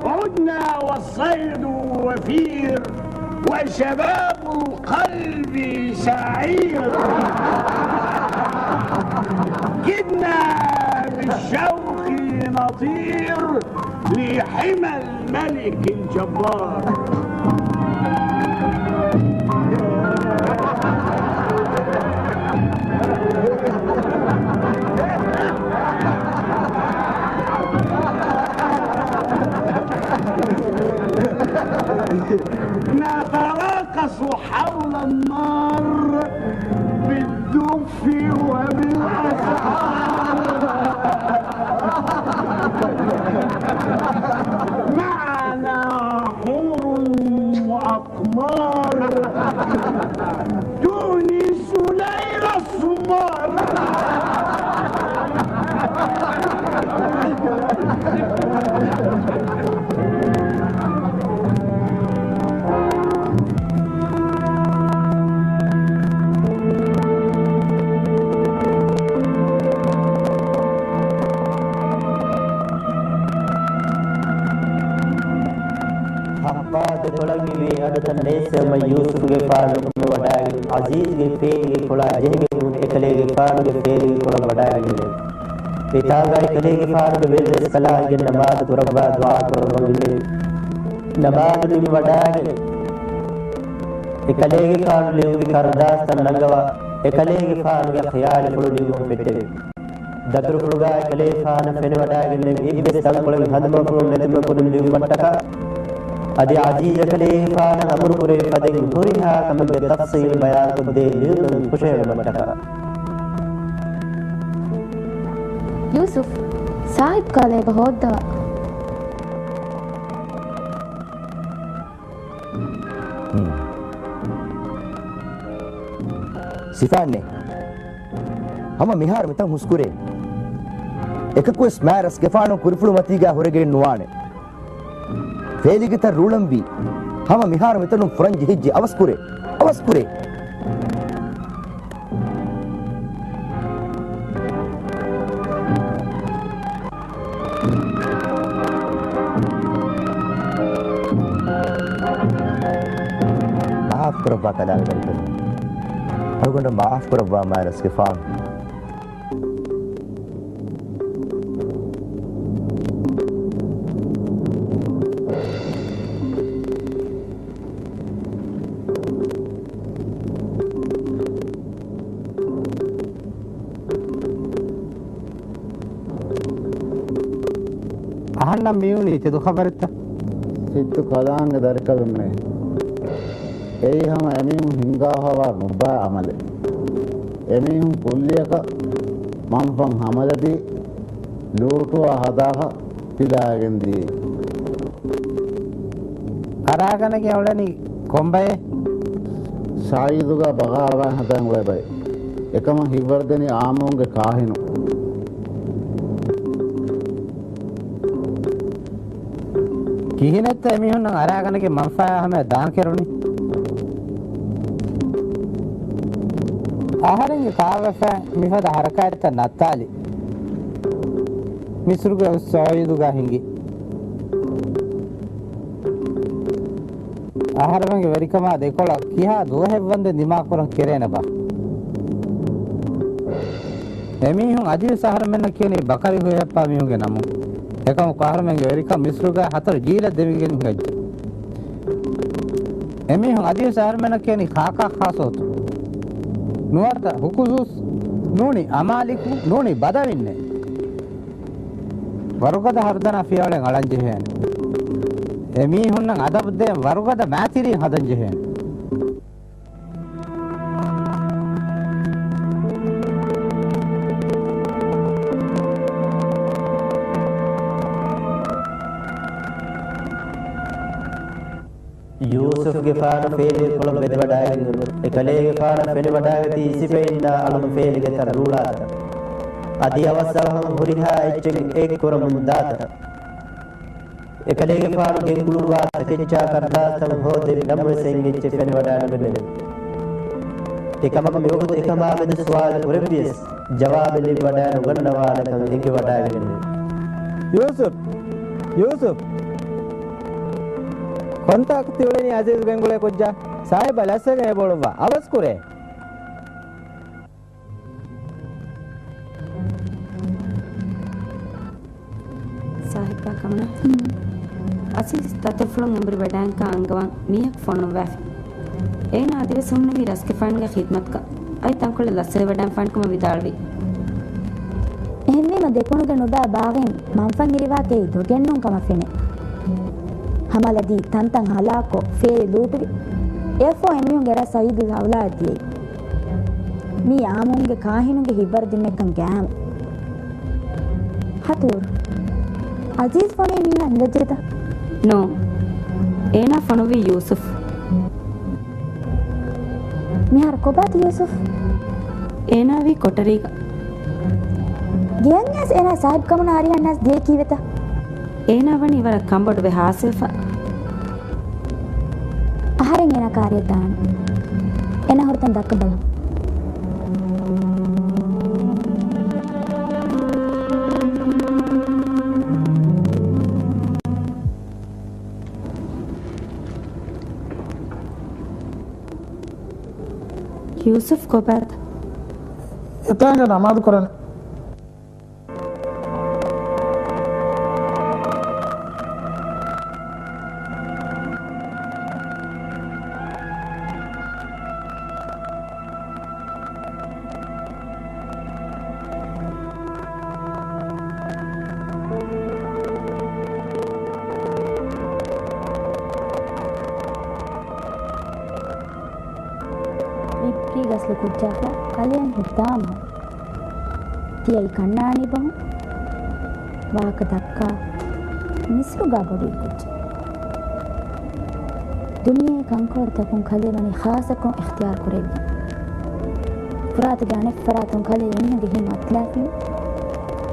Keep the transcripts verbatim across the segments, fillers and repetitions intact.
عدنا والصيد وفير وشباب القلب سعير. كدنا بالشوق نطير لحمى الملك الجبار. نتراقص حول النار بالدف وبالأزهار. معنا حور وأقمار تؤنس ليل الصمار. ހައްޕާ ދެކޮޅަށް މިވީ އަޑުތައް ނޭސް އެއްމަ ޔޫސުފްގެފާނު ވަޑާގެން އަޒީޒްގެ ފޭލިގެ ކޮޅާ ޖެހިގެން އެކަލޭގެފާނުގެ ފޭލިގެ ކޮޅަށް ވަޑާގެން އެތާނގަ އެކަލޭގެފާނުގެ ވެރިރަސްކަލާ އިނގެން ނަމާދު ކުރައްވާ ދުޢާ ކުރައްވަން އިނދެވި. ނަމާދު ނިމިވަޑާގެން އެކަލޭގެފާނު ލިޔުއްވި ކަރުދާސްތައް ނަންގަވާ އެކަލޭގެފާނުގެ ޚިޔާލުފުޅު ލިޔުމުން ފެއްޓެވި. ދަތުރުފުޅުގާ އެކަލޭގެފާނަށް ފެނިވަޑާގެންނެވި އެއްވެސް ތަންކޮޅެއް ހަނދުމަފުޅުން ނެތުމަކުރިން ލިޔުއްވުމަށްޓަކާ އަދި އަޒީޒް އެކަލޭގެފާނަށް އަމުރުކުރެވި ފަދައިން ހުރިހާ ކަމެއްގެ ތަފްސީލް ބަޔާންކޮށްދޭ ލިޔުމެއް ހުށަހެޅުމަށްޓަކާ. ޔޫސުފް، ސާހިބް ކާލޭބަ ހޯއްދަވާ. ހުން. ސިފާންނޭ. ހަމަ މިހާރު މިތަން ހުސްކުރޭ. އެކަކުވެސް މާތް ރަސްގެފާނު ކުރިފުޅު މަތީގާ ހުރެގެން ނުވާނެ. ފޭލިގެ ތަން ރޫޅަންވީ. ހަމަ މިހާރު މިތަނުން ފުރަން ޖެހިއްޖެ. އަވަސްކުރޭ. އަވަސްކުރޭ. މާފް ކުރައްވާ ކަލާނގެ ދަރިކަލުން. އަޅުގަނޑަށް މާފް ކުރައްވާ މާތް ރަސްގެފާނު. އަހަންނަށް މިވުނީ ތެދު ޚަބަރެއްތަ؟ ސިއްތު ކަލާނގެ ދަރިކަލުންނޭ. އެއީ ހަމަ އެމީހުން ހިންގާފަވާ ނުބައި އަމަލެއް. އެމީހުން ކުއްލިއަކަށް މަންފަން ހަމަލަދީ، ލޫޓުވާ ހަދާފަ ފިލާގެން ދިޔައީ. އަރާގަނެގެން އުޅެނީ ކޮންބައެއް؟ ސައީދުގަ ބަޣާވާތް ހަދަން އުޅޭ ބައެއް. އެކަމަށް ހިތްވަރުދެނީ އާއްމުންގެ ކާހިނު. ކިހިނެއްތަ އެމީހުންނަށް އަރާގަނެގެން މަންފާޔާ ހަމަޔަށް ދާން ކެރުނީ؟ އަހަރެންގެ ކާވެފަ މިފަދަ ހަރަކާތްތައް ނައްތާލި. މިސްރުގެ ސައީދުގަ ހިނގި. އަހަރެމެންގެ ވެރިކަމާ ދެކޮޅަށް ކިހާ ދުވަހެއްވަންދެން ދިމާކުރަން ކެރޭނެބާ؟ އެމީހުން އަދިވެސް އަހަރެމެންނަށް ކިޔަނީ ބަކަރި ހުއެއްޕާ މީހުންގެ ނަމުން. އެކަމަކު އަހަރެމެންގެ ވެރިކަން މިސްރުގަ ހަތަރު ޖީލަށް ދެމިގެން ހިނގައްޖެ. އެމީހުން އަދިވެސް އަހަރެމެންނަށް ކިޔަނީ ޚާކާ ޚާސޯތު. ނުވަތަ ހުކުޒޫސް ނޫނީ އަމާލިކު ނޫނީ ބަދަވިންނޭ. ވަރުގަދަ ހަރުދަނާ ފިޔަވަޅެއް އަޅަންޖެހޭނެ. އެމީހުންނަށް އަދަބުދޭން ވަރުގަދަ މާތިރީން ހަދަންޖެހޭނެ. ޔޫސުފްގެފާނު ފޭލިގެ ކޮޅަށް ވެދެވަޑައިގެން އެކަލޭގެފާނަށް ފެނިވަޑައިގަތީ ސިފައިންނާ އަޅުން ފޭލިގެ ތަން ރޫޅާތަން. އަދި އަވަސް އަވަހަށް ހުރިހާ އެއްޗެއް އެއްކުރަމުން ދާތަން. އެކަލޭގެފާނު ގެންގުޅުއްވާ ތަކެއްޗާ ކަރުދާސްތައް ހޯދެވި ނަމަވެސް އެއްޗެއް ފެނިވަޑައިނުގެންނެވި. އެކަމަކު މިވަގުތު އެކަމާމެދު ސުވާލު ކުރެއްވިޔަސް، ޖަވާބެއް ލިބިވަޑައިނުގަންނަވާނެކަން އެނގިވަޑައިގެންނެވި. ޔޫސުފް! ޔޫސުފް! ކޮންތާކު ތިއުޅެނީ އަޒީޒު ގެންގުޅޭ ކުއްޖާ؟ ސާހިބާ ލަސްވެގެން އެބަ އުޅުއްވާ. އަވަސްކުރޭ. ސާހިބާ ކަމަނާ. އަޒީޒް ދަތުރުފުޅުން އެނބުރި ވަޑައިގެން އަންގަވަން މީހަކު ފޮނުއްވާފި. އޭނާ އަދިވެސް ހުންނެވީ ރަސްގެފާނުގެ ޚިދްމަތުގަ. އައި ތަންކޮޅެއް ލަސްވެވަޑައިގެންފާނުކަމަށް ވިދާޅުވި. އެހެންވީމަ ދެކުނުގެ ނުބައި ބާވައިން މަންފަން އިރިވާކައި ދޮގެއްނޫން ކަމަށް ފެނޭ. ހަމަލަދީ ތަންތަން ހަލާކުކޮށް ފޭރި ލޫޓުވި. އެއަށްފަހު އެމީހުންގެ ރަސް ސައީދުލް އައުލާއަށް ދިޔައީ. މީ އާއްމުންގެ ކާހިނުންގެ ހިތްވަރު ދިންނެއްކަން ގާއިމު. ހަތޫރު. އަޒީޒް ފޮނުވީ މީހާ ހިނގައްޖެތަ؟ ނޯ. އޭނާ ފޮނުއްވީ ޔޫސުފް. މިހާރު ކޮބާތަ ޔޫސުފް؟ އޭނާ ވީ ކޮޓަރީގަ. ގެއަށް އައިސް އޭނާ ސާހިބް ކަމުން އަރިހަށް ނަސް ދޭ ކީއްވެތަ؟ އޭނާ ވަނީ ވަރަށް ކަންބޮޑުވެ ހާސްވެފަ. އަހަރެން އޭނާ ކާރިއަށް ދާނެ. އޭނާ ހުރިތަން ދައްކަބަލަ. ޔޫސުފް ކޮބާތަ؟ އެތާނގަ ނަމާދު ކުރަން. ރިއްޕްރީގަސްލު ކުއްޖާފަ ކަލެއަށް ހިތާމަ. ތިޔައީ ކަންނާނީ ބަހުން ވާހަކަ ދައްކާ މިސްރުގާ ބޮޑުވި ކުއްޖެއް. ދުނިޔޭގެ ކަންކޮޅުތަކުން ކަލޭ ވަނީ ޚާއްސަކޮށް އިޚްތިޔާރު ކުރެވި. ފުރާތުގެ އަނެއް ފަރާތުން ކަލޭ އެމީހުންގެ ހިތް އަތުލާފިން.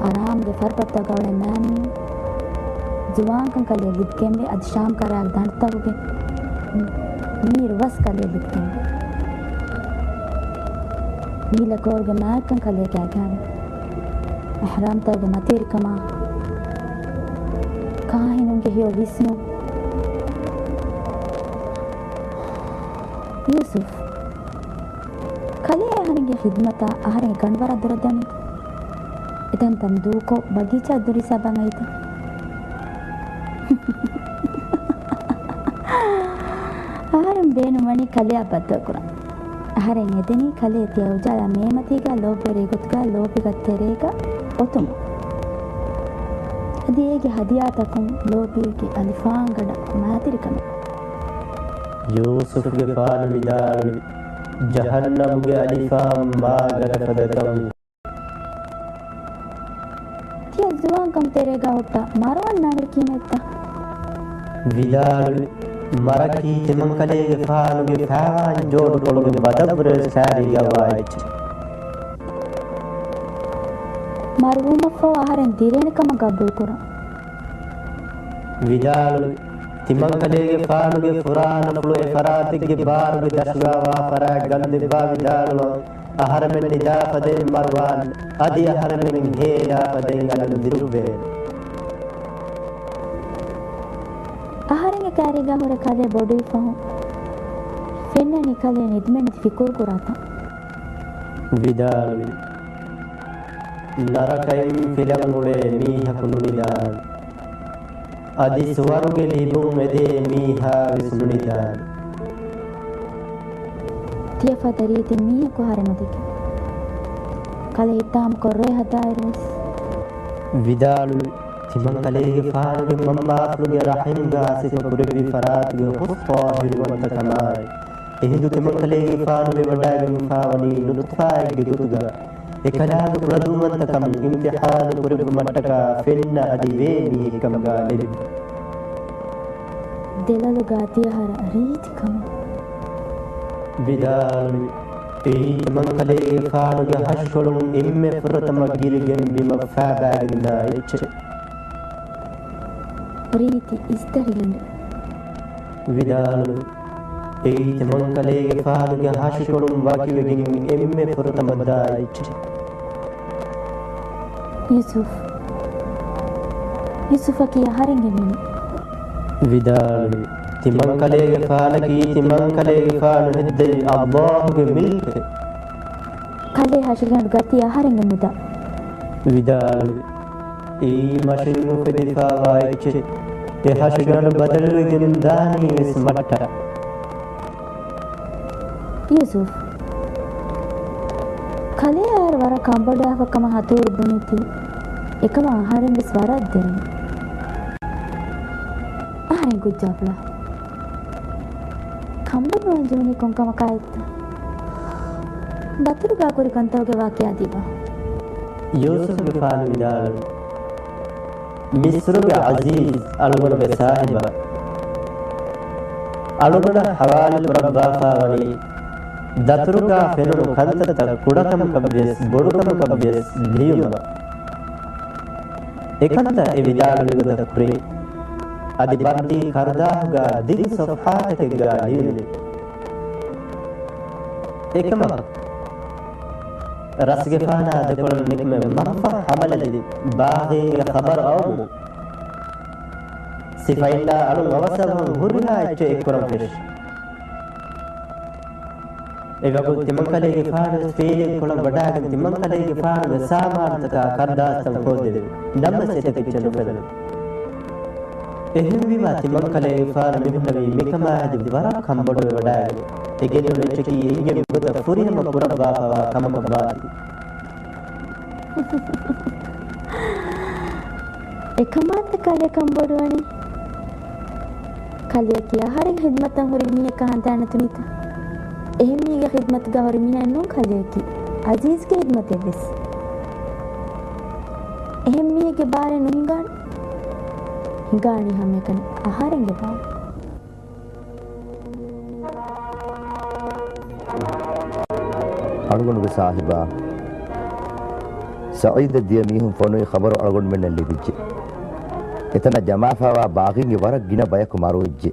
އަރާމުގެ ފަރުބަދަތަކުގަ އުޅޭ މާމީ ޒުވާންކަން ކަލޭ ލިބިގެންވޭ. އަދި ޝާމް ކަރާގެ ދަނޑުތަކުގެ މީރު ވަސް ކަލޭ ލިބިގެންވޭ. ނީލަ ކޯރުގެ މާތްކަން ކަލޭ ގާގާވޭ. އެހްރާމްތަކުގެ މަތިވެރިކަމާ ކާހިނުންގެ ހެޔޮ ވިސްނުން. ޔޫސުފް، ކަލޭ އަހަރެންގެ ޚިދްމަތާ އަހަރެންގެ ގަނޑުވަރާ ދުރަށް ދަނީ. އެތަންތަން ދޫކޮށް ބަގީޗާ ދުރު ހިސާބަށް އައީތަ؟ އަހަރެން ބޭނުންވަނީ ކަލެއާ ބައްދަލުކުރަން. އަހަރެން އެދެނީ ކަލޭ ތިޔަ އުޖާލާ މޭމަތީގަ ލޯބިވެރި ގޮތުގަ ލޯބިގަ ތެރޭގަ އޮތުމަށް. އަދި އޭގެ ހަދިޔާތަކުން ލޯބީގެ އަލިފާންގަނޑަށް މާތިރިކަމެއް. ޔޫސުފްގެފާނު ވިދާޅުވި، ޖަހަންނަމުގެ އަލިފާން މާގަނޑަށް ފަދަކަން. ތިޔަ ޒުވާންކަމު ތެރޭގަ ހުއްޓާ މަރުވަން ނަން ކިހިނެއްތަ؟ ވިދާޅުވި، މަރަކީ ތިމަންކަލޭގެފާނުގެ ފާވާން ޖޯޑުކޮޅުގެ ބަދަވުރެވެސް ހާރީގަވާ އެއްޗެއް. މަރުވުމަށްފަހު އަހަރެން ދިރޭނެ ކަމަށް ގަބޫލުކުރަން. ވިދާޅުވި، ތިމަންކަލޭގެފާނުގެ ފުރާނަފުޅު އެ ފަރާތެއްގެ ބާރުގެ ދަށުގަވާ ފަރާތް ގަންދެއްވާ ވިދާޅުވަން. އަހަރެމެން ނިދާފަދައިން މަރުވާން، އަދި އަހަރެމެން ހޭލާފަދައިން އަލުން ދިރުއްވޭން. އަހަރެންގެ ކާރީގަ ހުރެ ކަލޭ ބޮޑުވިފަހު، ފެންނަނީ ކަލޭ ނިދިމެއް ނެތި ފިކުރު ކުރާތަން. ވިދާޅުވި، ނަރަކައިން ފިލަން އުޅޭ މީހަކު ނުނިދާނެ. އަދި ސުވަރުގެ ލިބުން އެދޭ މީހާވެސް ނުނިދާނެ. ތިޔަފަދަ ރީތި މީހަކު ހަރެ ނުދެކެ. ކަލޭ ހިތާމަކޮށް ރޭ ހަދާއިރުވެސް. ވިދާޅުވި، ތިމަންކަލޭގެފާނުގެ މަންމާފުޅުގެ ރަޙިމްގާ ސިފަ ކުރެއްވި ފަރާތުގެ ހުސް ޒާހިރުވަންތަކަމާއި، އެހިނދު ތިމަންކަލޭގެފާނު މިވަޑައިގެންފާވަނީ ނުޠުފާއެއްގެ ގޮތުގަ. އެކަލާނގެ ކުޅަދުންވަންތަކަމުން އިމްތިޙާނު ކުރެއްވުމަށްޓަކާ ފެންނަ އަދި ވޭ މީހެއްކަމުގާ ލެބި. ދެލޮލުގާ ތިޔަ ހަރަ ރީތި ކަމެއް. ވިދާޅުވި، އެއީ ތިމަންކަލޭގެފާނުގެ ހަށިކޮޅުން އެންމެ ފުރަތަމަ ގިރިގެން ބިމަށް ފާބާގެންދާ އެއްޗެއް. ރީތި އިސްތަށިގަނޑެއް. ވިދާޅުވި، އެއީ ތިމަންކަލޭގެފާނުގެ ހަށިކޮޅުން ވަކިވެގެން އެންމެ ފުރަތަމަ ދާ އެއްޗެއް. ޔޫސުފް، ޔޫސުފަކީ އަހަރެންގެ މީނެއް. ވިދާޅުވި، ތިމަންކަލޭގެފާނަކީ ތިމަންކަލޭގެފާނު ހެއްދެވި އައްލާހުގެ މިލްކެއް. ކަލޭ ހަށިގަނޑު ގަތީ އަހަރެންގެ މުދާ. ވިދާޅުވި، އެއީ މަށިން އުފެދިފާވާ އެއްޗެއް. އެ ހަށިގަނޑު ބަދަލުވެގެން ދާނީ ވެސް މަށަށް. ޔޫސުފް، ކަލޭ އަހަރު ވަރަށް ކަންބޮޑުވާފަ ކަމަށް ހަތޫރު ބުނީތީ، އެކަމަށް އަހަރެން ވެސް ވަރަށް ދެރަނީ. އަހަރެން ކުއްޖާފުޅާ. ކަނބޮޑުވާން ޖެހުނީ ކޮން ކަމަކާއެއްތަ؟ ދަތުރުގާ ކުރި ކަންތަކުގެ ވާޤިޢާ ދީބަ. ޔޫސުފްގެފާނު ވިދާޅުވި، މިޞްރުގެ ޢަޒީޒް އަޅުގަނޑުގެ ސާހިބާ، އަޅުގަނޑަށް ޙަވާލު ކުރައްވާފާވަނީ ދަތުރުގާ ފެނުނު ކަންތައްތައް ކުޑަކަމަކަށްވިޔަސް ބޮޑުކަމަކަށްވިޔަސް ލިޔުމަށް. އެކަންތައް އެ ވިދާޅުވި ގޮތަށް ކުރިން. އަދި ބައްދީ ކަރުދާހުގާ ދިގު ޞަފްޙާތަކެއްގާ ލިޔުނީ. އެކަމަކު، ރަސްގެފާނާ ދެކޮޅަށް ނިކުމެ މަހުފަށް ހަމަލަދިން ބާޣީންގެ ޚަބަރު އައުމުން، ސިފައިންނާ އަޅުން އަވަސްއަވަހަށް ހުރިހާ އެއްޗެއް އެއްކުރަން ފެށި. އެވަގުތު ތިމަންކަލޭގެފާނުވެސް ފީލެއް ކޮޅަށް ވަޑާގެން ތިމަންކަލޭގެފާނުގެ ސާމާނުތަކާ ކަރުދާސްތައް ހޯއްދެވި. ނަމަވެސް އެތަކެއްޗެއް ނުފެނުނު. އެހެންވީމާ ތިމަންކަލޭގެފާނު މިހުންނެވީ މިކަމާ ހެދި ވަރަށް ކަންބޮޑުވެ ވަޑާގެން. އެ ގެންނަން އެއްޗަކީ އެނގެން ގޮތަށް ފުރިހަމަ ކުރައްވާފަވާ ކަމަކަށްވާތީ. އެކަމާތަ ކަލޭ ކަންބޮޑުވަނީ؟ ކަލެއަކީ އަހަރެން ޚިދްމަތަށް ހުރި މީހެއްކަހަން ދާނެތުނީތަ؟ އެހެން މީހެއްގެ ޚިދްމަތުގަ ހުރި މީހެއް ނޫން ކަލެއަކީ. ޢަޒީޒްގެ ޚިދްމަތެއްވެސް. އެހެން މީހެއްގެ ބާރެއް ނުހިނގާނެ. ހިނގާނީ ހަމައެކަނި އަހަރެންގެ ބާރު. އަޅުގަނޑުގެ ސާހިބާ، ސަޢީދަށް ދިޔަ މީހުން ފޮނުވި ޚަބަރު އަޅުގަނޑުމެންނަށް ލިބިއްޖެ. އެތަނަށް ޖަމާފާވާ ބާޣީންގެ ވަރަށް ގިނަ ބަޔަކު މަރުވެއްޖެ.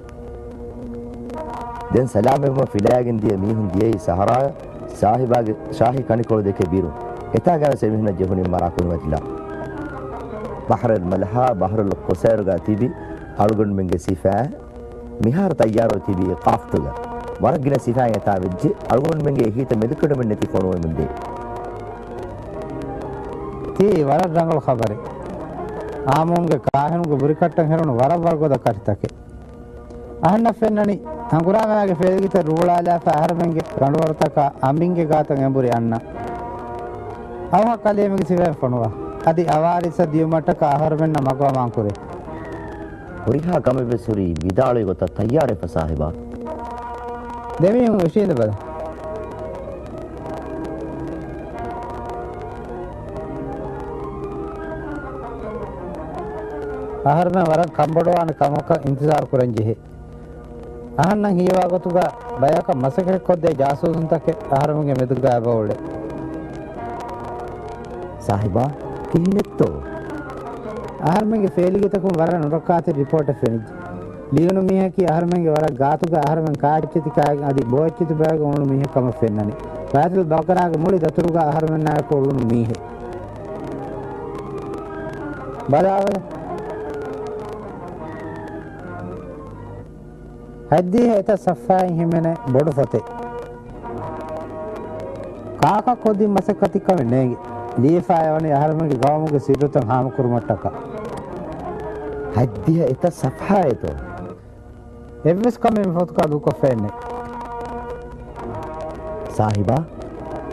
ދެން ސަލާމަތްވުމަށް ފިލައިގެން ދިޔަ މީހުން ދިޔައީ ސަހަރާއަށް، ސާހިބާގެ ޝާހީ ކަނިކޮޅު ދެކޭ ބިރުން. އެތާގަވެސް އެމީހުންނަށް ޖެހުނީ މަރާ ކުރިމަތިލާ. ބަޙްރުލް މަލްޙާ، ބަޙްރުލް ޤުޞައިރުގަ ތިބި އަޅުގަނޑުމެންގެ ސިފައިން މިހާރު ތައްޔާރު ތިބީ ޤާފްތުގަ. ވަރަށް ގިނަ ސިފައިން އެތާ ވެއްޖެ. އަޅުގަނޑުމެންގެ އެހީތައް މެދުކެޑުމެއް ނެތި ފޮނުވަމުންދޭ. ތީ ވަރަށް ރަނގަޅު ޚަބަރެއް. އާމުންގެ ކާހިނުގެ ބުރިކައްޓަށް ހެރުނު ވަރަށް ވަރުގަދަ ކަށިތަކެއް. އަހަންނަށް ފެންނަނީ، ހަނގުރާމައިގެ ފޭލިގެތައް ރޫޅާލާފަ އަހަރުމެންގެ ރަނޑުވަރުތަކާ އަނބިންގެ ގާތަށް އެނބުރި އަންނަ. އަވަހަށް ކަލޭމެގެ ސިފައިން ފޮނުވާ. އަދި އަވާރިސަށް ދިޔުމަށްޓަކާ އަހަރުމެންނަށް މަގު އަމާން ކުރޭ. ހުރިހާ ކަމެއްވެސް ހުރީ ވިދާޅުވި ގޮތަށް ތައްޔާރެއްފަ ސާހިބާ. ދެމީހުން އިށީނދެބަލަ. އަހަރުމެން ވަރަށް ކަންބޮޑުވާނެ ކަމަކަށް އިންތިޒާރު ކުރަން ޖެހޭ. އަހަންނަށް ހީވާ ގޮތުގަ ބަޔަކަށް މަސައްކަތްކޮށްދޭ ޖާސޫސުންތަކެއް އަހަރުމެންގެ މެދުގަ އެބަ އުޅޭ. ސާހިބާ، ކިހިނެއްތޯ؟ އަހަރުމެންގެ ފޭލިގެތަކުން ވަރަށް ނުރައްކާތެރި ރިޕޯޓެއް ފެނިއްޖެ. ލިޔުނު މީހަކީ އަހަރުމެންގެ ވަރަށް ގާތުގަ އަހަރުމެން ކާއެއްޗެތި ކާގެން އަދި ބޯއެއްޗެތި ބަޔަކު އުޅުނު މީހެއް ކަމަށް ފެންނަނީ. ބައިތުލް ބަގަރާގެ މުޅި ދަތުރުގަ އަހަރުމެންނާއެކު އުޅުނު މީހެއް. ބަލާބަލަ. ހަތްދިހަ އެތައް ސަފްހާއިން ހިމެނޭ ބޮޑު ފޮތެއް. ކާކަށް ކޮށްދިން މަސައްކަތް ކަމެއް ނޭނގެ. ލިޔެފައި ވަނީ އަހަރުމެންގެ ގައުމުގެ ސިއްރުތައް ހާމަކުރުމަށްޓަކާ. ހަތްދިހަ އެތައް ސަފްހާއެއްތޯ؟ އެއްވެސް ކަމެއް މި ފޮތުގަ ދޫކޮށްފައެއް ނެތް. ސާހިބާ؟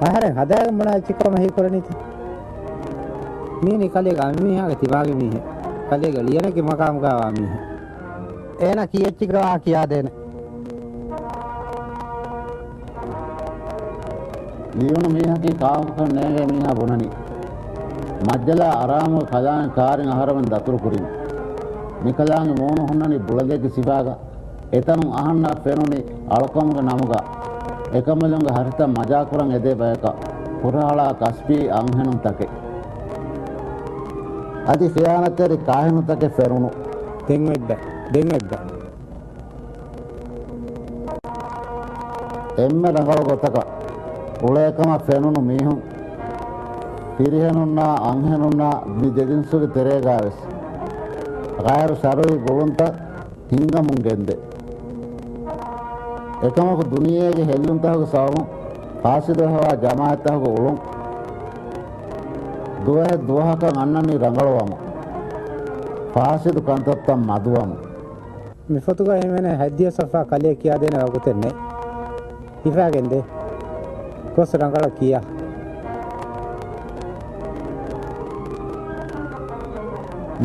އަހަރެން ހަދާގެން ބުނާ އެއްޗެއް ކަމަށް ހީކުރަނީތަ؟ މީނީ ކަލޭގެ އަނބިމީހާގެ ތިމާގެ މީހެއް. ކަލޭގެ ލިޔަނެއްގެ މަގާމުގައިވާ މީހެއް. އޭނަ ކީއްޗެއްގެ ވާހަކަ ކިޔާދޭނެ. ލިޔުނު މީހަކީ ކާކުކަން ނޭނގޭ މީހާ ބުނަނީ. މައްޖަލާ އަރާމުގެ ކަލާނގެ ކާރިން އަހަރުމެން ދަތުރުކުރިން. މިކަލާނގެ މޫނު ހުންނަނީ ބުޅަލެއްގެ ސިފާގަ. އެތަނުން އަހަންނަށް ފެނުނީ އަޅުކަމުގެ ނަމުގަ އެކަނބަލުންގެ ހަށިތައް މަޖާކުރަން އެދޭ ބަޔަކަށް ހުރަހަޅާ ކަސްބީ އަންހެނުންތަކެއް. އަދި ޚިޔާނަތްތެރި ކާހިނުންތަކެއް ފެނުނު. ދެން އޮތްބަ، ދެން އޮތްބަ. އެންމެ ރަނގަޅު ގޮތަކަށް އުޅޭކަމަށް ފެނުނު މީހުން، ފިރިހެނުންނާ އަންހެނުންނާ މި ދެޖިންސުގެ ތެރޭގަވެސް ޣައިރު ޝަރުޢީ ގުޅުންތައް ހިންގަމުން ގެންދޭ. އެކަމަކު ދުނިޔޭގެ ހެއްލުންތަކުގެ ސަބަބުން ފާސިދުވެފަވާ ޖަމާޢަތްތަކުގެ އުޅުން ދުވަހެއް ދުވަހަކަށް އަންނަނީ ރަނގަޅުވަމުން، ފާސިދު ކަންތައްތައް މަދުވަމުން. މިފޮތުގަ ހިމެނޭ ހައްދިޔަސް އަފާ ކަލެއަށް ކިޔާދޭނެ ވަގުތެއް ނެތް. ހިފާގެންދޭ. ގޮސް ރަނގަޅަށް ކިޔާ.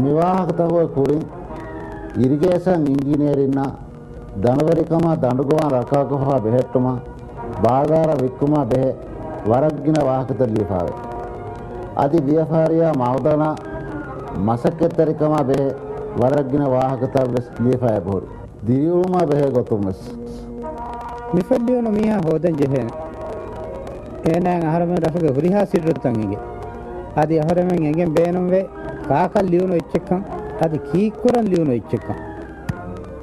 މިވާހަކަތަކުގެ ކުރިން އިރިގޭޝަން އިންޖިނިއަރިންނާ ދަނޑުވެރިކަމާ ދަނޑުގޮވާން ރައްކާކޮށްފަ ބެހެއްޓުމާ، ބާޒާރަށް ވިއްކުމާ ބެހޭ ވަރަށްގިނަ ވާހަކަތައް ލިޔެފައިވޭ. އަދި ވިޔަފާރިއާ މައުދަނާ މަސައްކަތްތެރިކަމާ ބެހޭ ވަރަށްގިނަ ވާހަކަތައް ވެސް ލިޔެފަ އެބަހުރި. ދިރިއުޅުމާ ބެހޭ ގޮތުން ވެސް. މިފޮތް ލިޔުނު މީހާ ހޯދަން ޖެހޭނެ. އޭނާއަށް އަހަރެމެން ރަށުގެ ހުރިހާ ސިއްރުތައް އެނގޭ. އަދި އަހަރެމެން އެނގެން ބޭނުންވޭ ކާކަށް ލިޔުނު އެއްޗެއްކަން، އަދި ކީއްކުރަން ލިޔުނު އެއްޗެއްކަން.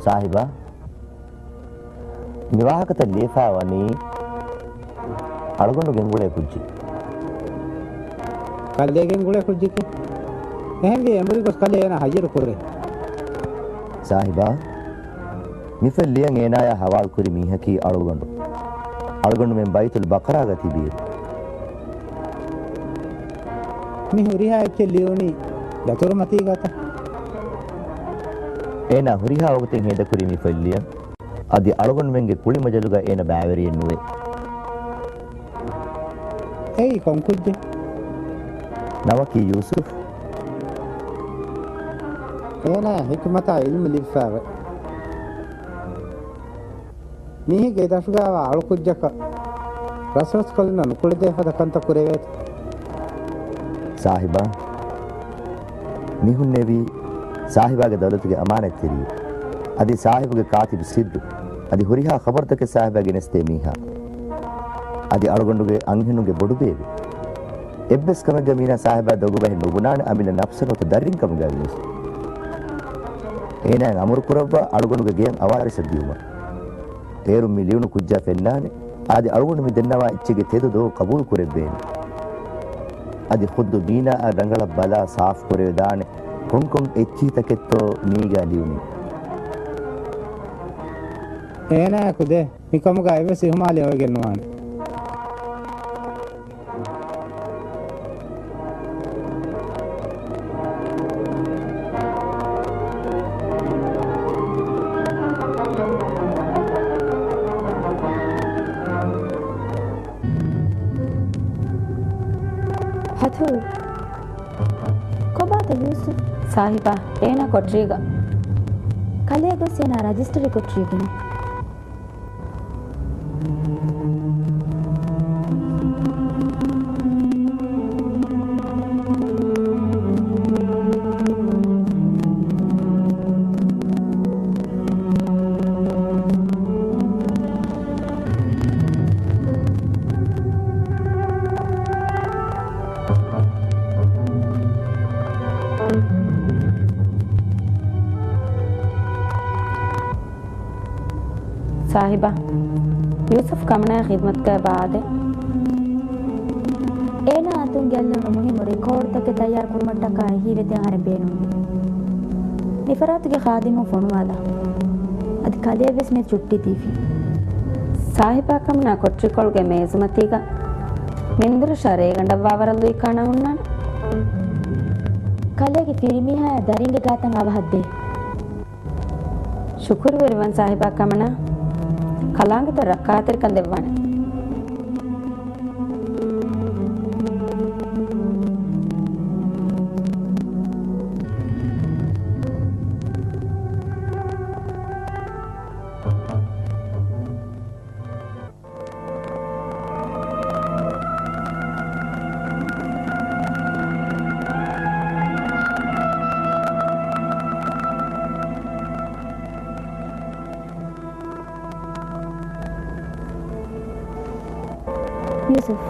ސާހިބާ، މި ވާހަކަތައް ލިޔެފަ ވަނީ އަޅުގަނޑު ގެންގުޅޭ ކުއްޖެއް. ކަލޭ ގެންގުޅޭ ކުއްޖެކޭ؟ އެހެންވީ އެނބުރި ގޮސް ކަލޭ އޭނާ ހައްޔަރު ކުރޭ. ސާހިބާ، މިފޮތް ލިޔަން އޭނާޔާ ހަވާލު ކުރި މީހަކީ އަޅުގަނޑު. އަޅުގަނޑުމެން ބައިތުލް ބަޤަރާގަ ތިބިއިރު. މި ހުރިހާ އެއްޗެއް ލިޔުނީ ދަތުރުމަތީގަތަ؟ އޭނާ ހުރިހާ ވަގުތެއް ހޭދަކުރީ މި ފޮތް ލިޔަން. އަދި އަޅުގަނޑުމެންގެ ކުޅިމަޖަލުގަ އޭނަ ބައިވެރިއެއް ނުވޭ. އެއީ ކޮން ކުއްޖެއް؟ ނަމަކީ ޔޫސުފް. އޭނާ ހިކުމަތާ އިލްމު ލިބިފައިވޭ. މީހެއްގެ ދަށުގައިވާ އަޅުކުއްޖަކަށް ރަސްރަސްކޮށްލުންނަށް ނުކުޅެދޭ ފަދަ ކަންތައް ކުރެވޭތޯ؟ ސާހިބާ، މި ހުންނެވީ ސާހިބާގެ ދައުލަތުގެ އަމާނަތްތެރިއެއް، އަދި ސާހިބުގެ ކާތިބު ސިއްރު، އަދި ހުރިހާ ޚަބަރުތަކެއް ސާހިބާ ގެނެސްދޭ މީހާ، އަދި އަޅުގަނޑުގެ އަންހެނުންގެ ބޮޑުބޭބެ. އެއްވެސް ކަމެއްގަ މީނާ ސާހިބާ ދޮގުބަހެއް ނުބުނާނެ އަމިއްލަ ނަފްސަށް ނުވަތަ ދަރިން ކަމުގައި ވިޔަސް. އޭނާއަށް އަމުރު ކުރައްވާ އަޅުގަނޑުގެ ގެޔަށް އަވާރިސަށް ދިޔުމަށް. އޭރުން މި ލިޔުނު ކުއްޖާ ފެންނާނެ. އަދި އަޅުގަނޑު މި ދެންނަވާ އެއްޗެއްގެ ތެދު ދޮގު ޤަބޫލު ކުރެއްވޭނެ. އަދި ޚުއްދު މީނާއަށް ރަނގަޅަށް ބަލާ ސާފު ކުރެވިދާނެ ކޮންކޮން އެއްޗިހިތަކެއްތޯ މީގަ ލިޔުނީ. އޭނާއަކު ދޭ. މިކަމުގަ އެއްވެސް އިހުމާލެއް އޮވެގެން ނުވާނެ. ހަތުރު. ކޮބާތަ ޔޫސުފް؟ ސާހިބާ، އޭނާ ކޮޓަރީގަ. ކަލޭ ގޮސް އޭނާ ރަޖިސްޓަރީ ކޮޓަރީގަ. ސާހިބާ، ޔޫސުފް ކަމަނާ ޚިދްމަތުގައި ބާދޭ. އޭނާ އަތުން ގެއްލުނު މުހިއްމު ރެކޯޑުތަކެއް ތައްޔާރު ކުރުމަށްޓަކާ އެހީވެދިޔަ އަހަރެން ބޭނުންވި. މިފަރާތުގެ ޚާދިމުން ފޮނުވާލާ. އަދި ކަލޭ ވެސް މި ޗުއްޓީ ދީފި. ސާހިބާ ކަމަނާ ކޮޓަރިކޮޅުގެ މޭޒުމަތީގަ މެންދުރަށާ ރޭގަނޑަށްވާވަރަށް ލުއިކާނާ ހުންނާނެ. ކަލޭގެ ފިރިމީހާޔާ ދަރިންގެ ގާތަށް އަވަހަށް ދޭ. ޝުކުރުވެރިވަން ސާހިބާ ކަމަނާ، ކަލާނގެތައް ރައްކާތެރިކަން ދެއްވާނެ. ޔޫސުފް.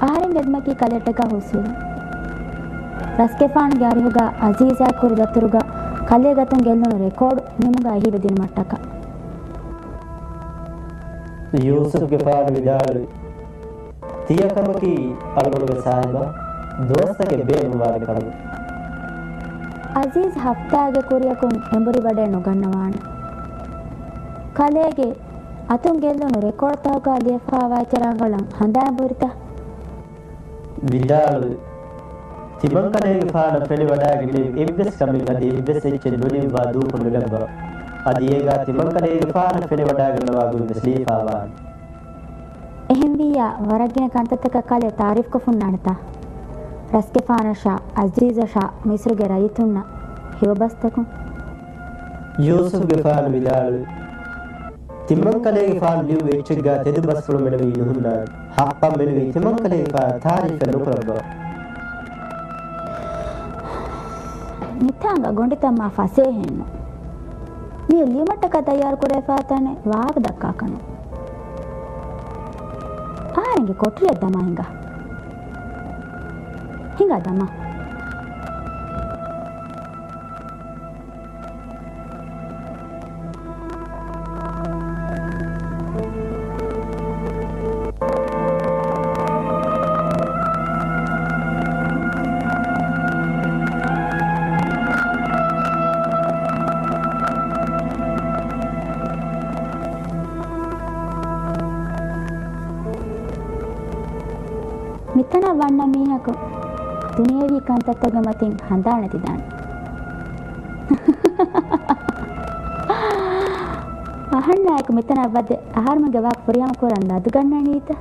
އަހަރެން ގެއްލުމަކީ ކަލޭއަށްޓަކާ ހުސްވީމަ. ރަސްގެފާނުގެ އަރިހުގަ އަޒީޒާ ކުރި ދަތުރުގަ ކަލޭ ގަތުން ގެއްލުނު ރެކޯޑު ނިމުމުގަ އެހީވެދިނުމަށްޓަކާ. ޔޫސުފްގެފާނު ވިދާޅުވި، ތިޔަ ކަމަކީ އަޅުގަނޑުގެ ސާހިބާ ދުވަސްތަކެއް ބޭނުންވާނެ ކަމެއް. އަޒީޒް ހަފްތާގެ ކުރިއަކުން އެނބުރި ވަޑައެއް ނުގަންނަވާނެ. ކަލޭގެ އަތުން ގެއްލުނު ރެކޯޑްތަކުގަ ލިޔެފާވާ އެއްޗެއް ރަނގަޅަށް ހަނދާން ބުރިތަ؟ ވިދާޅުވި. ތިމަންކަލޭގެފާނަށް ފެނިވަޑައިގެންނެވި އެއްވެސް ކަމެއް އަދި އެއްވެސް އެއްޗެއް ނުލިޔުއްވާ ދޫކޮށް ނުލައްވާ. އަދި އޭގާ ތިމަންކަލޭގެފާނަށް ފެނިވަޑައިގަންނަވާ ގޮތްވެސް ލިޔެފާވާނެ. އެހެންވިއްޔާ، ވަރަށްގިނަ ކަންތައްތަކަށް ކަލޭ ތާރީފްކޮށް ހުންނާނެތާ؟ ރަސްގެފާނަށާ، އަޒީޒަށާ، މިސްރުގެ ރައްޔިތުންނަށް ހެޔޮބަސްތަކުން. ޔޫސުފްގެފާނު ވިދާޅުވި. ތިމަންކަލޭގެފާނު ލިޔުއްވި އެއްޗެއްގާ ތެދު ބަސްފުޅު މެނުވީ ނުހުންނާނެ. ޙައްޤަށް މެނުވީ ތިމަންކަލޭގެފާނަށް ތާރީފެއް ނުކުރައްވާ. މިތާނގަ ގޮނޑިތައް މާ ފަސޭހައެއްނު. މީ ލިޔުމަށްޓަކާ ތައްޔާރު ކުރެވިފާ ތަނެއް ވާހަކަ ދައްކާކަށްނު. އަހަރެންގެ ކޮޓަރިއަށް ދަމާ ހިނގާ. ހިނގާ ދަމާ. މިތަނަށް ވަންނަ މީހަކު ދުނިޔެވީ ކަންތައްތަކުގެ މަތިން ހަނދާނެތިދާނެ. އަހަންނާއެކު މިތަނަށް ވަދެ އަހަރުމެންގެ ވާހަކަ ފުރިހަމަ ކުރަން ލަދުގަންނަނީތަ؟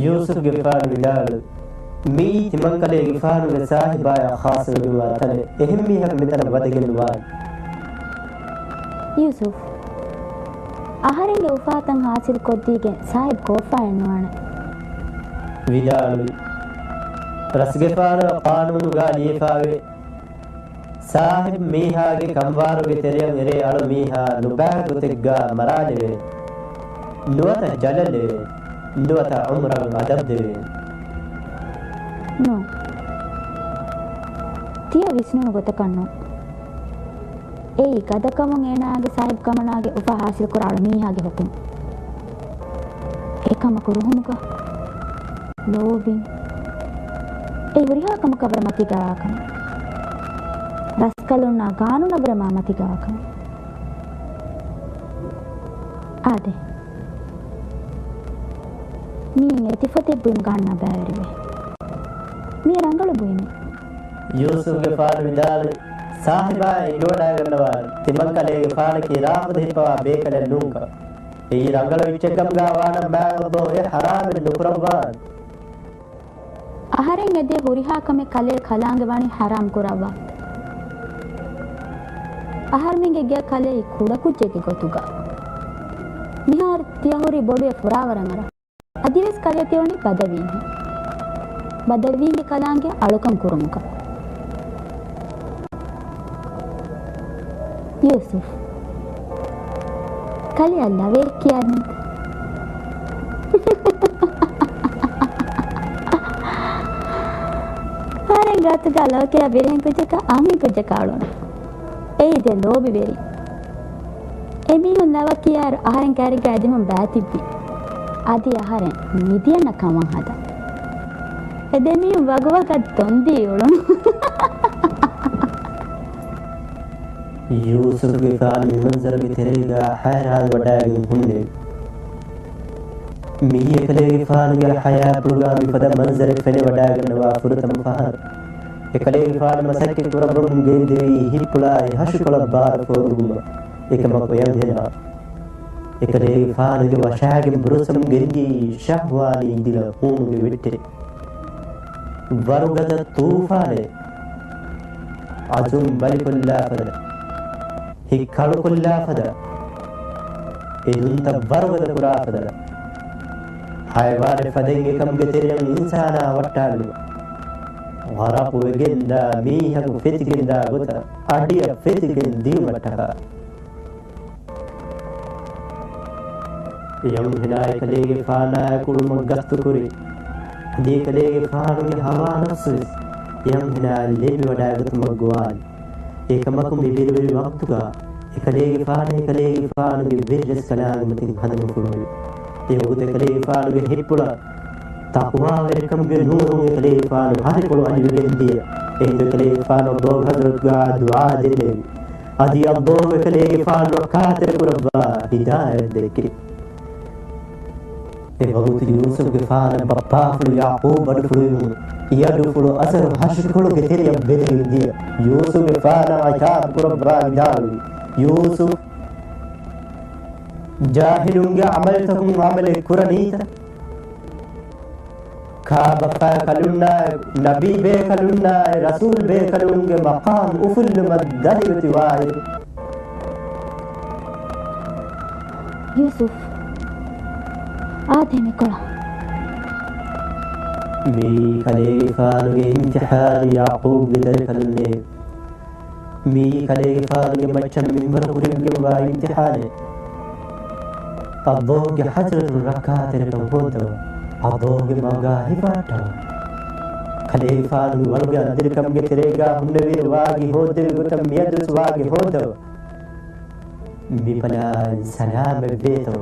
ޔޫސުފްގެފާނު ވިދާޅުވި. މިއީ ތިމަންކަލޭގެފާނުގެ ސާހިބާޔާ ޚާއްޞަވެގެންވާ ތަނެއް. އެހެން މީހަކު މިތަނަށް ވަދެގެން ނުވާނެ. ޔޫސުފް، އަހަރެންގެ އުފާތައް ހާސިލްކޮށްދީގެން ސާހިބް ކޯފާއެއް ނުވާނެ. ވިދާޅުވި. ރަސްގެފާނަށް ޤާނޫނުގާ ލިޔެފާވޭ، ސާހިބް މީހާގެ ކަންވާރުގެ ތެރެއަށް އެރޭ އަޅު މީހާ ނުބައި ގޮތެއްގާ މަރާލެވޭ. ނުވަތަ ޖަލަލެވޭ. ނުވަތަ ޢުމްރަށް އަދަބު ދެވޭ. ނޫން. ތިޔަ ވިސްނުނު ގޮތަކަށް ނޫން. އެއީ ގަދަކަމުން އޭނާގެ ސާހިބުކަމަނާގެ އުފާ ޙާޞިލްކުރާ އަޅު މީހާގެ ޙުކުމް. އެކަމަކު ރުހުމުގަ، ލޯބިން، އެ ހުރިހާ ކަމަކަށް ވަރަށް މަތީގަ ވާކަމެއް. ރަސްކަލުންނާ ގާނޫނަށްވުރެ މާ މަތީގަ ވާކަމެއް. އާދެ. މިއިން އެތި ފޮތެއް ބުއިމުގަ އަންނާ ބައިވެރިވޭ. މިއީ ރަނގަޅު ބުއިމެއް. ޔޫސުފްގެފާނު ވިދާޅުވި، ސާހިބާ އެނގިވަޑައިގަންނަވާނެ. ތިމަންކަލޭގެފާނަކީ ރާފަދަ ހިއްޕަވާ ބޭކަލެއް ނޫންކަން. އެއީ ރަނގަޅު އެއްޗެއްކަމުގާ ވާނަމަ މާތް ﷲ އެ ޙަރާމެއް ނުކުރައްވާނެ. އަހަރެން އެދޭ ހުރިހާ ކަމެއް ކަލޭ ކަލާނގެ ވަނީ ޙަރާމް ކުރައްވާ. އަހަރުމެންގެ ގެއަށް ކަލޭ ކުޑަކުއްޖެއްގެ ގޮތުގަ. މިހާރު ތިޔަ ހުރީ ބޮޑުވެ ފުރާވަރަށް އަރާ. އަދިވެސް ކަލޭ ތިވަނީ ބަދަވީންހެން. ބަދަވީންގެ ކަލާނގެ އަޅުކަން ކުރުމުގަ. ޔޫސުފް. ކަލެއަށް ލަވައެއް ކިޔާދިންތަ؟ އަހަރެން ގާތުގަ ލަވަ ކިޔާ ބިރެހެން ކުއްޖަކަށް އަންހެން ކުއްޖަކަށް އަޅުން. އެއީ ދެ ލޯބިވެރިން. އެމީހުން ލަވަ ކިޔާއިރު އަހަރެން ކައިރިގަ އެދިމުން ބައިތިއްބި. އަދި އަހަރެން މިދިޔަނަށް ކަމަށް ހަދާ. އެ ދެމީހުން ވަގުވަގަށް ދޮންދީ އުޅުނު. ޔޫސުފްގެފާނު މި މަންޒަރުގެ ތެރޭގަ ހައިރާން ވަޑައިގެން ހުންނެވި. މިއީ އެކަލޭގެފާނުގެ ޙަޔާތްޕުޅުގަ މިފަދަ މަންޒަރެއް ފެނިވަޑައިގަންނަވާ ފުރަތަމަ ފަހަރު. އެކަލޭގެފާނު މަސައްކަތް ކުރައްވަމުން ގެންދެވީ ހިއްޕުޅާއި ހަށިކޮޅަށް ބާރު ފޯރުވުމަށް. އެކަމަކު އެ އަންހެނާ އެކަލޭގެފާނުގެ ވަށާގެން ބުރުސަމުން ގެންދިޔައީ ޝަހްވާނީ ދިލަ ހޫނުގެ ވެއްޓެއް. ވަރުގަދަ ތޫފާނެއް. އަޒުން ބަލިކޮށްލާފަދަ، ހިތް ކަޅުކޮށްލާފަދަ، އެދުންތައް ވަރުގަދަ ކުރާފަދަ، ހައިވާނެއް ފަދައިން އެކަމުގެ ތެރެއަށް އިންސާނާ ވައްޓާލުމަށް، ޣަރަޤުވެގެންދާ މީހަކު ފެތިގެންދާ ގޮތަށް އަޑިއަށް ފެތިގެން ދިޔުމަށްޓަކާ. އެ އަންހެނާ އެކަލޭގެފާނާއެކު އުޅުމަށް ގަސްތުކުރި. އަދި އެކަލޭގެފާނުގެ ހަވާ ނަފްސުވެސް އެ އަންހެނާއަށް ލެއްވިވަޑައިގަތުމަށް ގޮވާލި. އެކަމަކު މި ބިރުވެރި ވަގުތުގަ އެކަލޭގެފާނާ އެކަލޭގެފާނުގެ ވެރިރަސްކަލާނގެ މަތިން ހަނދުމަފުޅުވި. އެވަގުތު އެކަލޭގެފާނުގެ ހިއްޕުޅަށް ތަޤްވާވެރިކަމުގެ ނޫރުން އެކަލޭގެފާނު ހަށިކޮޅު އަލިވެގެން ދިޔަ. އެހިނދު އެކަލޭގެފާނު އައްލޯގެ ޙަޟްރަތުގާ ދުޢާ ދެންނެވި. އަދި އައްލޯހު އެކަލޭގެފާނު ރައްކާތެރި ކުރައްވާ ހިދާޔަތް ދެއްކެވި. އެ ވަގުތު ޔޫސުފްގެފާނަށް ބައްޕާފުޅު ޔަޢުޤޫބް އަޑުފުޅުވުމުން އެ އަޑުފުޅު އަސަރު ހަށިކޮޅުގެ ތެރެއަށް ބެލެގެން ދިޔަ. ޔޫސުފްގެފާނަށް ޢިތާބު ކުރައްވާ ވިދާޅުވި، ޔޫސުފް! ޖާހިލުންގެ ޢަމަލުތަކުން ޢަމަލެއް ކުރަނީތަ؟ ކާބަފާ ކަލުންނާއި، ނަބީ ބޭކަލުންނާއި، ރަސޫލް ބޭކަލުންގެ މަޤާމް އުފުއްލުމަށް ދަލިވެތިވާއިރު. ޔޫސުފް، އާދޭ މިކޮޅަށް. މިއީ ކަލޭގެފާނުގެ އިމްތިޙާނު ޔަޢުޤޫބްގެ ދަރިކަލުންނޭ. މިއީ ކަލޭގެފާނުގެ މައްޗަށް މިންވަރު ކުރެވިގެންވާ އިމްތިޙާނެއް. އައްލޯގެ ޙަޟްރަތުން ރައްކާތެރިކަން ހޯއްދަވާ. އައްލޯގެ މަގާ ހިފަހައްޓަވާ. ކަލޭގެފާނުގެ ވަޅުގެ އަނދިރިކަމުގެ ތެރޭގާ ހުންނެވިއިރު ވާގި ހޯއްދެވި ގޮތަށް މިއަދުވެސް ވާގި ހޯއްދަވާ. މިބަލާއިން ސަލާމަތްވޭތޯ.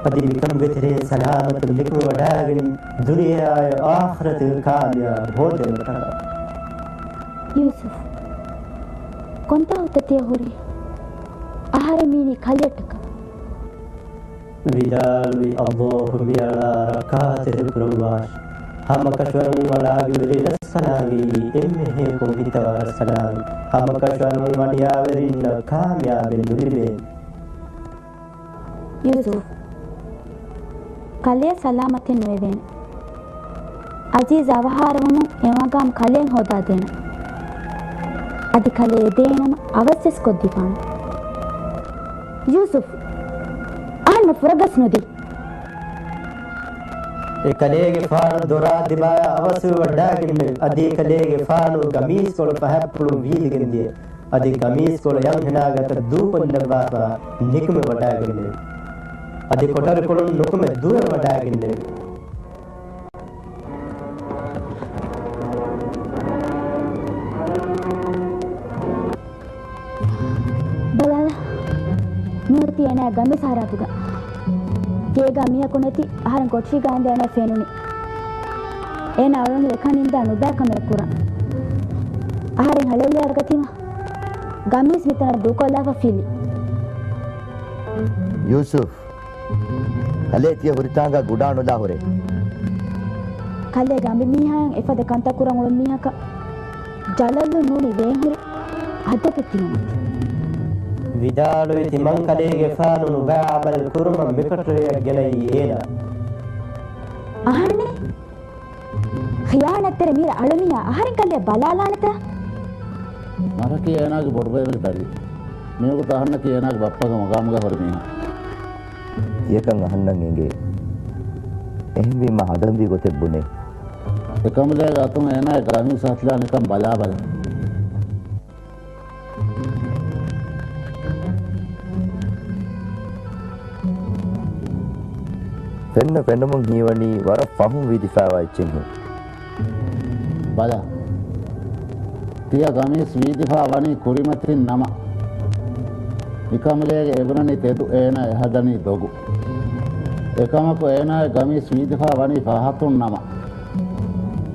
އަދި މިކަމުގެ ތެރެއިން ސަލާމަތުން ނިކުމެވަޑައިގެން ދުނިޔެއާއި އާޚިރަތުގެ ކާމިޔާބު ހޯދެވުމަށްޓަކާ. ޔޫސުފް، ކޮންތާ އޮތަތިޔަ ހުރީ؟ އަހަރެން މީނީ ކަލެއަށްޓަކާ. ވިދާޅުވި، އައްލޯހު މިއަޅާ ރައްކާތެރި ކުރައްވާށި. ހަމަކަށަވަރުން ވަޑާގެން އެ ރަސްކަލާނގެއީ އެންމެހައިކޮށް ހިތަވާ ރަސްކަލާނގެ. ހަމަކަށަވަރުން އަނިޔާވެރިންނަށް ކާމިޔާބެއް ނުލިބޭނެ. ޔޫސުފް، ކަލެއަށް ސަލާމަތެއް ނުވެވޭނެ. އަޒީޒް އަވަހާރަވުމުން އެ މަގާމް ކަލެއަށް ހޯދާދޭނަން. އަދި ކަލެ އެދޭނަމަ އަވަސްވެސް ކޮށްދީފާނަން. ޔޫސުފް، އަހަންނަށް ފުރަގަސް ނުދީ. އެ ކަލޭގެފާނު ދޮރާ ދިމާޔަށް އަވަސްވެވަޑާގެންނެވި. އަދި އެ ކަލޭގެފާނު ގަމީސްކޮޅު ފަހަތްޕުޅުން ވީދިގެން ދިޔަ. އަދި ގަމީސްކޮޅު އެ އަންހެނާގެ އަތަށް ދޫކޮށްލައްވާފަ ނިކުމެވަޑާގެންނެވި. އަދި ކޮޓަރިކޮޅުން ނުކުމެ ދުވެވަޑާގެންނެވި. ބަލާލަ، މިހާރު ތި އޭނާ ގަމީސް ހަރާތުގަ. ގޭގަ މީހަކު ނެތި، އަހަރެން ކޮޓަރީގަ އިންދާ އޭނާ ފެނުނީ. އޭނާ އަޅުގަނޑު އެކަން ނިންދާ ނުބައި ކަމެއް ކުރަން. އަހަރެން ހަޅޭލިއަރަގަތީމަ. ގަމީސް މިތަނަށް ދޫކޮށްލާފަ ފިލި. ޔޫސުފް، ކަލޭ ތިޔަ ހުރިތާނގާ ގުޑާނުލާ ހުރޭ. ކަލޭގެ އަނބިމީހާއަށް އެފަދަ ކަންތައް ކުރަން އުޅުނު މީހަކަށް ޖަލަލު ނޫނީ ވޭންހުރި ހައްދަކެއް ތިނުމަތި. ވިދާޅުވި ތިމަންކަލޭގެފާނު ނުބައި އަމަލު ކުރުމަށް މިކޮޓަރިއަށް ގެނައީ އޭނާ. އަހަންނޭ؟ ޚިޔާނަތްތެރި މީރަ އަޅުމީހާ އަހަރެން ކަލެއަށް ބަލާލާނެތަ؟ މަރަކީ އޭނާގެ ބޮޑުބޭބެގެ ދަރި. މިވަގުތު އަހަންނަކީ އޭނާގެ ބައްޕަގެ މަގާމުގަ ހުރި މީހާ. ތިޔަކަން އަހަންނަށް އެނގޭ. އެހެންވީމަ ހަނދަންވީ ގޮތެއް ބުނޭ. އެކަމުލޭގެ އަތުން އޭނާގެ ގަމީސް ހަތިލާނެކަން ބަލާބަލަ. ފެންނަ ފެނުމުން ހީވަނީ ވަރަށް ފަހުން ވީދިފައިވާ އެއްޗެއްހެން. ބަލަ. ތިޔަ ގަމީސް ވީދިފަ ވަނީ ކުރިމަތިން ނަމަ، މިކަމުލޭގެ އެބުނަނީ ތެދު، އޭނާ އެހަދަނީ ދޮގު. އެކަމަކު އޭނާގެ ގަމީސް ވީދިފަ ވަނީ ފަހަތުން ނަމަ،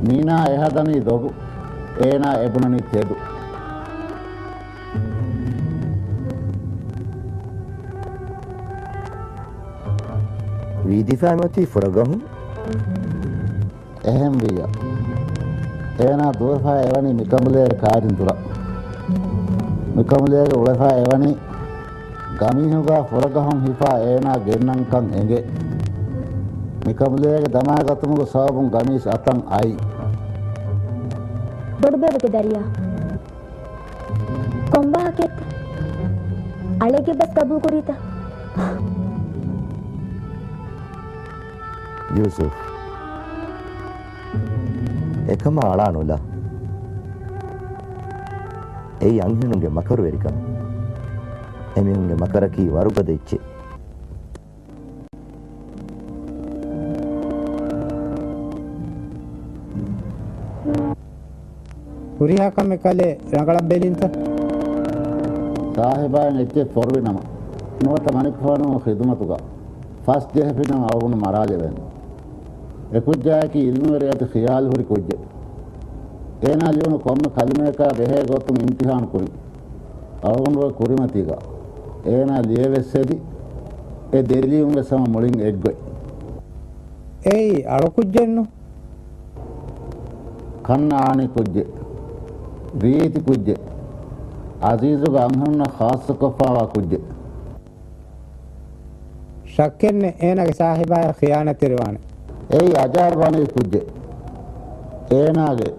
މީނާ އެހަދަނީ ދޮގު، އޭނާ އެބުނަނީ ތެދު. ވީދިފައި މަތީ ފުރަގަހުން. އެހެންވިއްޔާ، އޭނާ ދުވެފަ އެވަނީ މިކަނބުލޭގެ ކާރިން ދުރަށް. މިކަނބުލޭގެ އުޅެފަ އެވަނީ ގަމީހުގާ ފުރަގަހުން ހިފާ އޭނާ ގެންނަންކަން އެނގޭ. މިކަނބުލޭގެ ދަމާގަތުމުގެ ސަބަބުން ގަމީސް އަތަށް އައީ. ބޮޑުބޭބެގެ ދަރިޔާ. ކޮން ވާހަކައެއްތަ؟ އަޅެގެ ބަސް ގަބޫލުކުރީތަ؟ ޔޫސުފް، އެކަމާ އަޅާނުލާ. އެއީ އަންހެނުންގެ މަކަރުވެރިކަމެއް. އެމީހުންގެ މަކަރަކީ ވަރުގަދަ އެއްޗެއް. ހުރިހާ ކަމެއް ކަލޭ ރަނގަޅަށް ބެލިންތަ؟ ސާހިބާއިން އެއްޗެއް ފޮރުވި ނަމަ، ނުވަތަ މަނިކުފާނު ޚިދުމަތުގަ ފަސް ޖެހެފިނަމަ އަޅުގަނޑު މަރާލެވޭނެ. އެކުއްޖާއަކީ އިލްމުވެރި އަދި ޚިޔާލު ހުރި ކުއްޖެއް. އޭނާ ލިޔުނު ކޮންމެ ކަލިމަޔަކާ ބެހޭ ގޮތުން އިމްތިހާނު ކުރި. އަޅުގަނޑުގެ ކުރިމަތީގަ އޭނާ ލިޔެވެސް ހެދި، އެ ދެރިލިޔުން ވެސް ހަމަ މުޅިން އެއްގޮތް. އެއީ އަޅު ކުއްޖެއްނު. ކަންނަ އާނީ ކުއްޖެއް. ރީތި ކުއްޖެއް. އަޒީޒުގެ އަންހެނުންނަށް ޚާއްޞަކޮށްފާވާ ކުއްޖެއް. ޝައްކެއްނެއް އޭނާގެ ސާހިބާޔަށް ޚިޔާނަތްތެރިވާނެ. އެއީ އަޖާއިބާނީ ކުއްޖެއް. އޭނާގެ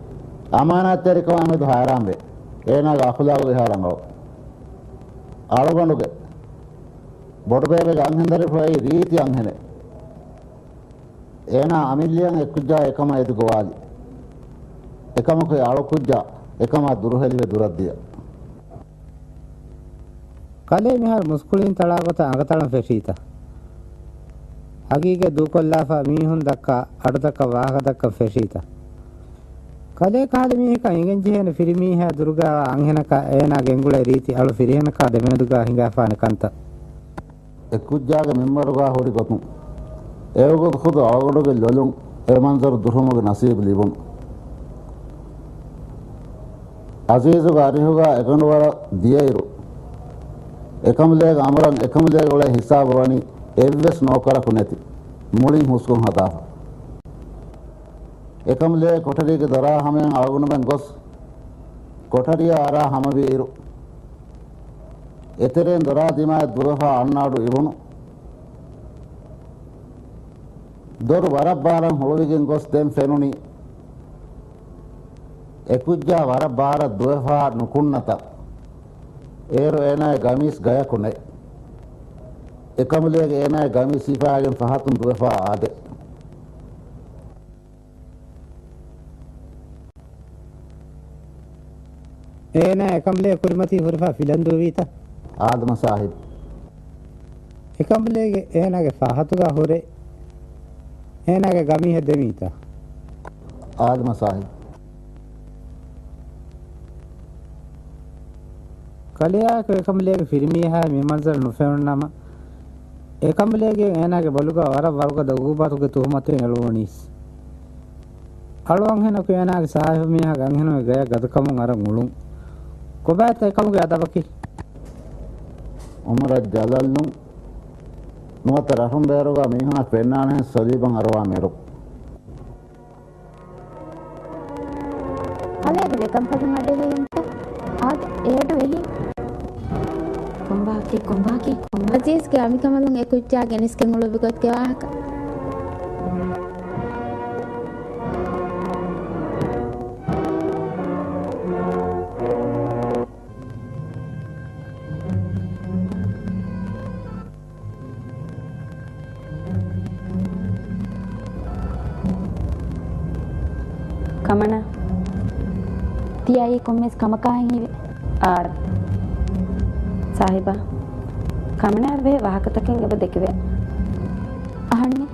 އަމާނާތްތެރިކަމާމެދު ހައިރާންވޭ. އޭނާގެ އަޚުލާގު ވިހާ ރަނގަޅު. އަޅުގަނޑުގެ ބޮޑުބޭބެގެ އަންހެންދަރިފުޅު އެއީ ރީތި އަންހެނެއް. އޭނާ އަމިއްލައަށް އެކުއްޖާ އެކަމަށް އެދި ގޮވާލި. އެކަމަކު އެ އަޅުކުއްޖާ އެކަމާ ދުރުހެލިވެ ދުރަށްދިޔަ. ކަލޭ މިހާރު މުސްކުޅިން ތަޅާ ގޮތަށް އަނގަތަޅަން ފެށީތަ؟ ހަގީގަތް ދޫކޮށްލާފަ މީހުން ދައްކާ އަޑުތަކަށް ވާހަކަ ދައްކަން ފެށީތަ؟ ކަލޭ ކަހަލަ މީހަކަށް އިނގެންޖެހޭނެ ފިރިމީހާ ދުރުގާވާ އަންހެނަކާ އޭނާ ގެންގުޅޭ ރީތި އަޅު ފިރިހެނަކާ ދެމެދުގާ ހިނގާފާނެ ކަންތައް. އެ ކުއްޖާގެ މިންވަރުގާ ހުރި ގޮތުން އެވަގުތު ޚުދު އަޅުގަނޑުގެ ލޮލުން އެ މަންޒަރު ދުށުމުގެ ނަސީބު ލިބުނު. އަޒީޒުގެ އަރިހުގާ އެގަނޑުވަރަށް ދިޔައިރު، އެކަނބުލޭގެ އަމުރަށް އެކަނބުލޭގެ އުޅޭ ހިސާބު ވަނީ އެއްވެސް ނޯކަރަކު ނެތި، މުޅިން ހުސްކޮށް ހަދާފަ. އެކަނބުލޭގެ ކޮޓަރީގެ ދޮރާ ހަމަޔަށް އަޅުގަނޑުމެން ގޮސް، ކޮޓަރިއަށް އަރާ ހަމަވި އިރު، އެތެރެއިން ދޮރާ ދިމާއަށް ދުވެފާ އަންނަ އަޑު އިވުނު. ދޮރު ވަރަށް ބާރަށް ހުޅުވިގެން ގޮސް ދެން ފެނުނީ، އެކުއްޖާ ވަރަށް ބާރަށް ދުވެފާ ނުކުންނަތަ. އޭރު އޭނާގެ ގަމީސް ގަޔަކު ނެތް. އެކަނބުލޭގެ އޭނާގެ ގަމީސް ހިފާގެން ފަހަތުން ދުވެފާ އާދޭ. އޭނާ އެކަނބުލޭ ކުރިމަތީ ހުރެފާ ފިލަން ދުވެވީތަ؟ އާދަމަ ސާހިބް. އެކަނބުލޭގެ އޭނާގެ ފަހަތުގާ ހުރެ އޭނާގެ ގަމީހަށް ދެމީތަ؟ އާދަމަ ސާހިބް. ކަލެޔާއެކު އެކަނބުލޭގެ ފިރިމީހާ މި މަންޒަރު ނުފެނުނުނަމަ، އެކަނބުލޭގެ އޭނާގެ ބޮލުގަ ވަރަށް ވަރުގަދަ އުގޫބާތުގެ ތުހުމަތެއް އެޅުވަނީސް. އަޅު އަންހެނަކު އޭނާގެ ސާހިބު މީހާގެ އަންހެނުންގެ ގަޔަށް ގަދަކަމުން އަރަން އުޅުން. ކޮބާތަ އެކަމުގެ އަދަބަކީ؟ އުމަރަށް ޖަލަށްލުން. ނުވަތަ ރަށުން ބޭރުގަ މީހުނަށް ފެންނާނެހެން ސޮލީބަށް އަރުވާ މެރު. ކަލޭގެ ވެކަންފަދަ މަޑެލިންތަ؟ އާދެ، އޭޑު އެހި. ކޮންބާކީ، ކޮންބާކީ، ކޮންބާ؟ އަޒީޒްގެ އަނބިކަނބަލުން އެ ކުއްޖާ ގެނެސްގެން އުޅުއްވި ގޮތްގެ ވާހަކަ. ކަމަނާ، ތިޔައީ ކޮންމެސް ކަމަކާއެއް ހީވޭ. އާދެ. ސާހިބާ، ކަމަނާއަށް ވޭ ވާހަކަތަކެއް އެބަ ދެކެވޭ. އަހަންނޭ.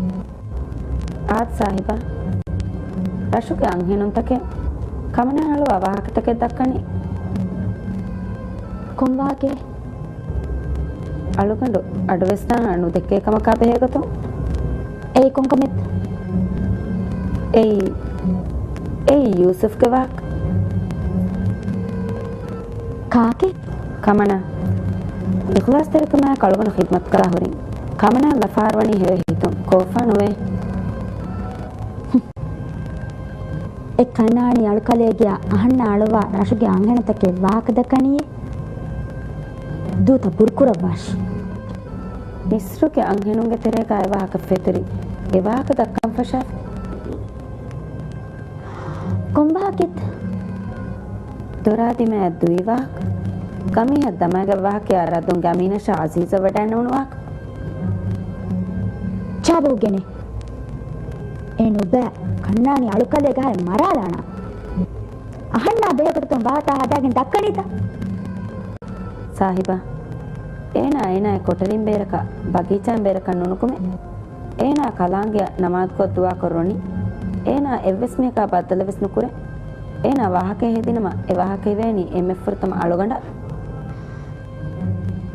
އާދެ ސާހިބާ، ރަށުގެ އަންހެނުންތަކެއް ކަމަނާ އަޅުވާ ވާހަކަތަކެއް ދައްކަނީ. ކޮން ވާހަކައެއް؟ އަޅުގަނޑު އަޑުވެސްދާން ނުދެއްކޭ ކަމަކާ ބެހޭގޮތުން. އެއީ ކޮންކަމެއް؟ އެއީ، އެއީ ޔޫސުފްގެ ވާހަކަ. ކާކެއް؟ ކަމަނާ، އިޚްލާޞްތެރިކަމާއެކު އަޅުގަނޑު ޚިދްމަތްކުރާ ހުރިން. ކަމަނާ ލަފާރުވަނީ ހެޔޮ ހިތުން. ކޯފާ ނުވޭ. އެ ކަންނާނީ އަޅުކަލޭގެއާ އަހަންނާ އަޅުވާ ރަށުގެ އަންހެނުންތަކެއް ވާހަކަ ދައްކަނީއޭ. ދޫތަ ބުރުކުރައްވާށި. މިޞްރުގެ އަންހެނުންގެ ތެރޭގަ އެ ވާހަކަ ފެތުރި. އެ ވާހަކަ ދައްކަން ފަށާފި. ކޮން ވާހަކައެއްތަ؟ ދޮރާ ދިމާއަށް ދުވި ވާހަކަ. ކަމީހަށް ދަމާގެ ވާހަކަޔާ ރަދުން ގަމީނަށާ އަޒީޒަށް ވަޑައިނެވުނު ވާހަކަ. ޗާބޯގެނެ. އެ ނުބައި ކަންނާނީ އަޅުކަލޭގަ ހައި މަރާލާނާ. އަހަންނާ ބެހޭގޮތުން ވާހަކަ ހަދާގެން ދައްކަނީތަ؟ ސާހިބާ، އޭނާ އޭނާއެއް ކޮޓަރިން ބޭރަކަށް، ބަގީޗާއިން ބޭރަކަށް ނުނުކުމޭ. އޭނާ ކަލާނގެއަށް ނަމާދުކޮށް ދުޢާ ކުރުވަނީ. އޭނާ އެއްވެސް މީހަކާ ބައްދަލެއް ވެސް ނުކުރޭ. އޭނާ ވާހަކައެއް ހެދިނަމަ، އެ ވާހަކަ ހިވޭނީ އެންމެ ފުރަތަމަ އަޅުގަނޑަށް.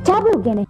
ޗާބޯގެނެ.